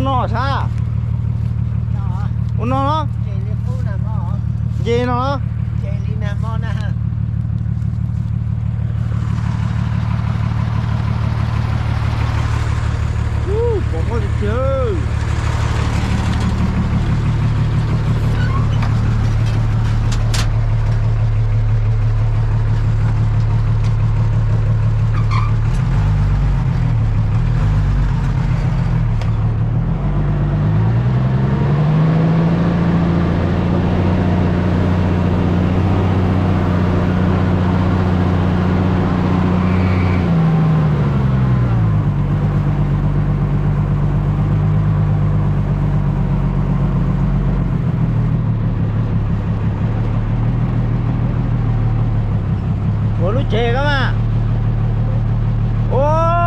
Nọ sa. Nọ. Ô, nọ, nọ. Jê li phu na mò. Jê nọ. Jê li na mò na ha. Ú, bó mò jê. Ô, lu chê ka ma. Ô.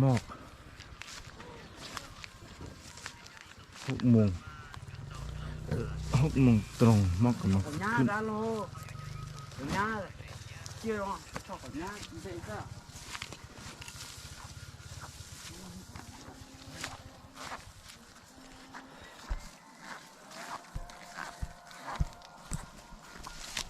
ໝອກ ຫົກໂມງ ຫົກໂມງຕຣົງ ໝອກກຳລັງຂຶ້ນ.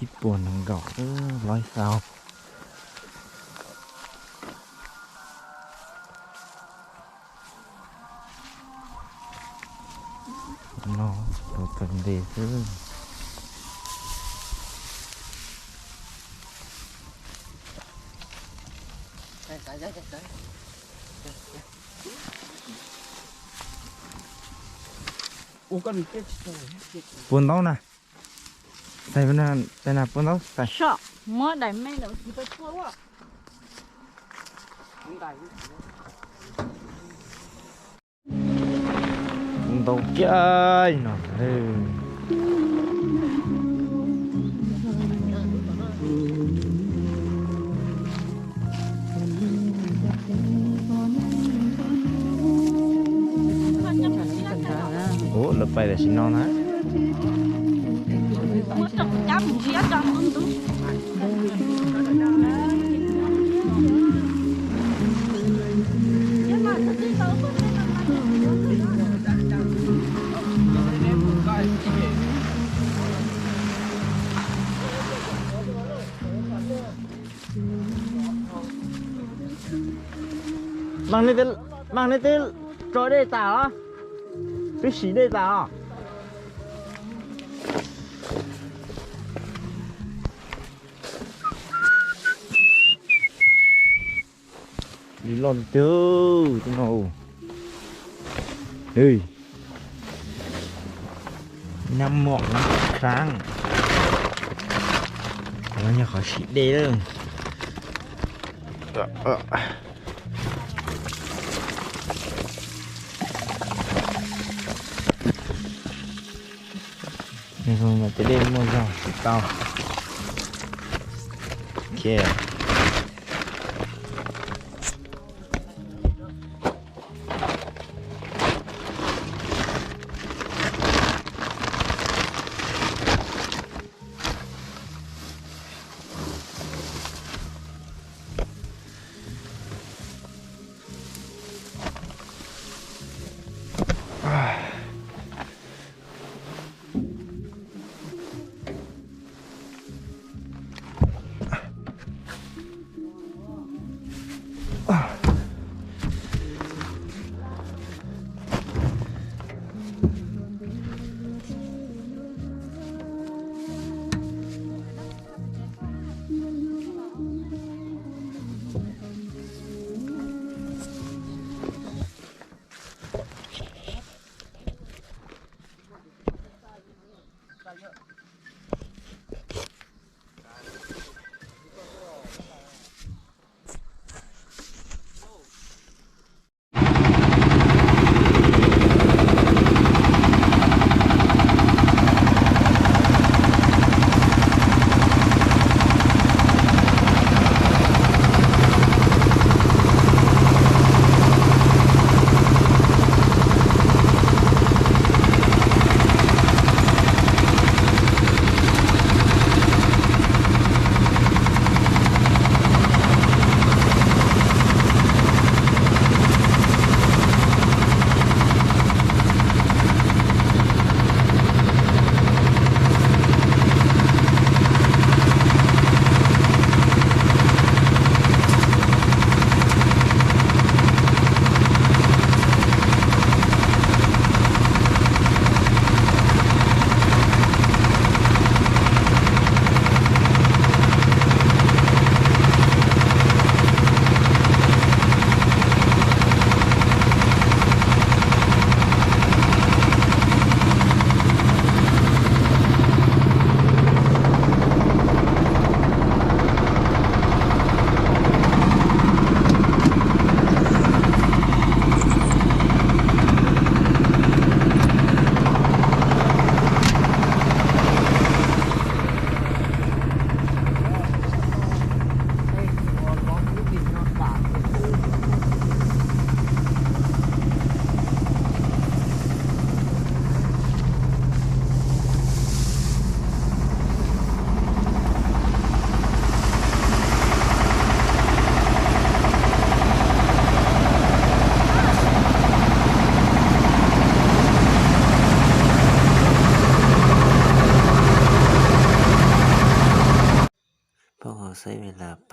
Ít buồn nắng gạo, ơ, nói sao. Nó, nó cần về chứ. Puôn tau nè. Sai bên này, bên này puôn tau, sai. Sọ, mơ đẩy mẹ nó chỉ phải thua quá. Puôn tau kia ai nó. Ừ. ໂອ້ ລົດໄປແລ້ວຊິນອນນະ. ມັນນີ້ເປັນ ມັນນີ້ຕິ ໂຈເດຕາເຫາະ ຫຼື ສີເດຕາເຫາະ. Đi lon tơ, tơ nô. Ê. Năm mọc lắm, sáng. Nó nhà khó xịt đê lắm. Ờ, ờ. Nè, không mà cái đêm mua giò xịt tao. Ok.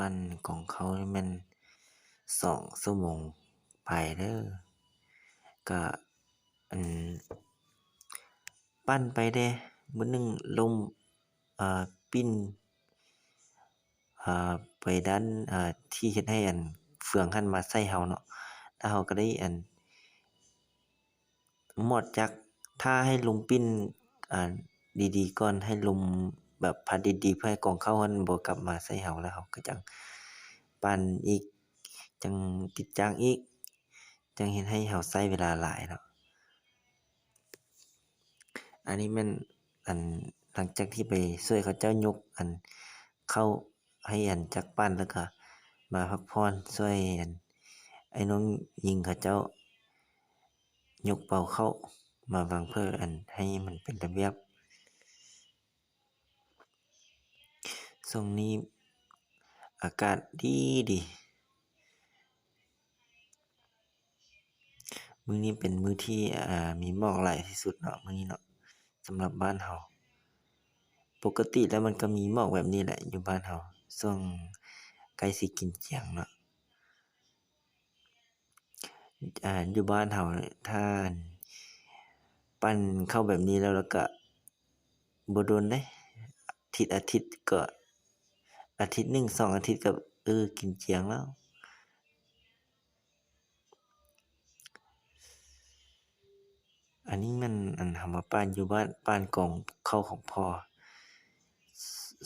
ອັນກອງເຂົ້ານີ້ແມ່ນສອງຊົ່ວໂມງປາຍເດີ ກະ ອັນ ປັ່ນໄປເດ້ ມື້ໜຶ່ງລົມ ເອີ ປິ່ນ ເອີ ໄປດ້ານ ເອີ ທີ່ເຮັດໃຫ້ອັນເຟືອງຫັ້ນມາໃສ່ເຮົາເນາະ ແລ້ວເຮົາກະໄດ້ອັນ ມອດຈັກ ຖ້າໃຫ້ລົມປິ່ນ ອ່າ ດີໆກ່ອນ ໃຫ້ລົມແບບພັດດີໆ ເພື່ອໃຫ້ກອງເຂົ້າຫັ້ນບໍ່ກັບມາໃສ່ເຮົາ ແລ້ວເຮົາກະຈັ່ງປັ່ນອີກ ຈັ່ງຕິດຈ້າງອີກ ຈັ່ງເຮັດໃຫ້ເຮົາໃຊ້ເວລາຫຼາຍເນາະ. ອັນນີ້ແມ່ນ ອັນ ຫຼັງຈາກທີ່ໄປຊ່ວຍເຂົາເຈົ້າຍົກອັນເຂົ້າໃຫ້ອັນຈັກປັ່ນ ແລ້ວກະມາພັກຜ່ອນຊ່ວຍອັນ ອ້າຍນ້ອງຍິງເຂົາເຈົ້າ ຍົກເປົາເຂົ້າມາວາງເພື່ອອັນໃຫ້ມັນເປັນລະບຽບ. ຊ່ວງນີ້ອາກາດດີດີ ມື້ນີ້ເປັນມື້ທີ່ ອ່າ ມີໝອກຫຼາຍທີ່ສຸດເນາະ ມື້ນີ້ເນາະ ສຳລັບບ້ານເຮົາ. ປົກກະຕິແລ້ວມັນກະມີໝອກແບບນີ້ແຫຼະຢູ່ບ້ານເຮົາ ຊ່ວງໃກ້ຊິກິນຈຽງເນາະ. ອ່າ ຢູ່ບ້ານເຮົາ ຖ້າ ອັນ ປັ່ນເຂົ້າແບບນີ້ແລ້ວ ແລ້ວກະບໍ່ດົນເດ້ ອາທິດ ອາທິດກະ ອາທິດໜຶ່ງສອງອາທິດກະ ເອີ ກິນຈຽງແລ້ວ. ອັນນີ້ແມ່ນ ອັນ ເຮົາມາປ້ານຢູ່ບ້ານ ປ້ານກອງເຂົ້າຂອງພໍ່. ສ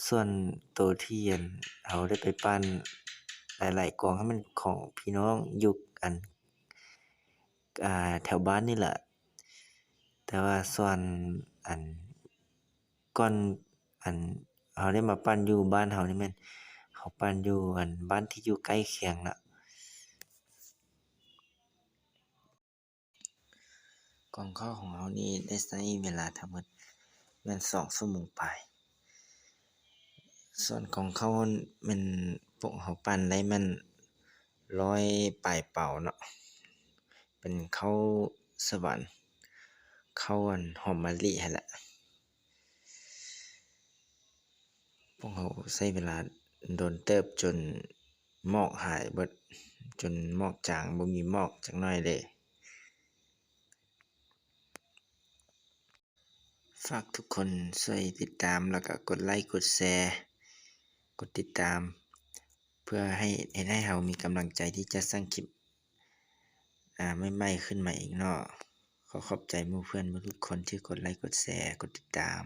- ສ່ວນໂຕທີ່ ອັນ ເຮົາໄດ້ໄປປ້ານຫຼາຍໆກອງຫັ້ນແມ່ນຂອງພີ່ນ້ອງຢູ່ ອັນ ອ່າ ແຖວບ້ານນີ້ແຫຼະ ແຕ່ວ່າສ່ວນ ອັນ ກ່ອນ ອັນ ເຮົາໄດ້ມາປ້ານຢູ່ບ້ານເຮົານີ້ແມ່ນ ເຮົາປ້ານຢູ່ ອັນ ບ້ານທີ່ຢູ່ໃກ້ຄຽງນະ. ກອງເຂົ້າຂອງເຮົານີ້ໄດ້ໃຊ້ເວລາທັງໝົດແມ່ນສອງຊົ່ວໂມງປາຍ. ສ່ວນກອງເຂົ້າແມ່ນພວກເຮົາປັ່ນໄດ້ແມ່ນຮ້ອຍປາຍເປົາເນາະ ເປັນເຂົ້າສະຫວັນ ເຂົ້າອັນຫອມມະລິຫັ້ນແຫຼະ. ພວກເຮົາໃຊ້ເວລາດົນເຕີບຈົນໝອກຫາຍເບິດ ຈົນໝອກຈາງ ບໍ່ມີໝອກຈັກໜ້ອຍເລີຍ. ຝາກທຸກຄົນຊ່ວຍຕິດຕາມ ແລ້ວກະກົດໄລກ໌ ກົດແຊ ກົດຕິດຕາມ ເພື່ອໃຫ້ ເຮັດໃຫ້ເຮົາມີກຳລັງໃຈທີ່ຈະສ້າງຄລິບ ອາ ໃໝ່ໆຂຶ້ນມາອີກເນາະ. ຂໍຂອບໃຈໝູ່ເພື່ອນເບິດທຸກຄົນທີ່ກົດໄລກ໌ ກົດແຊ ກົດຕິດຕາມ.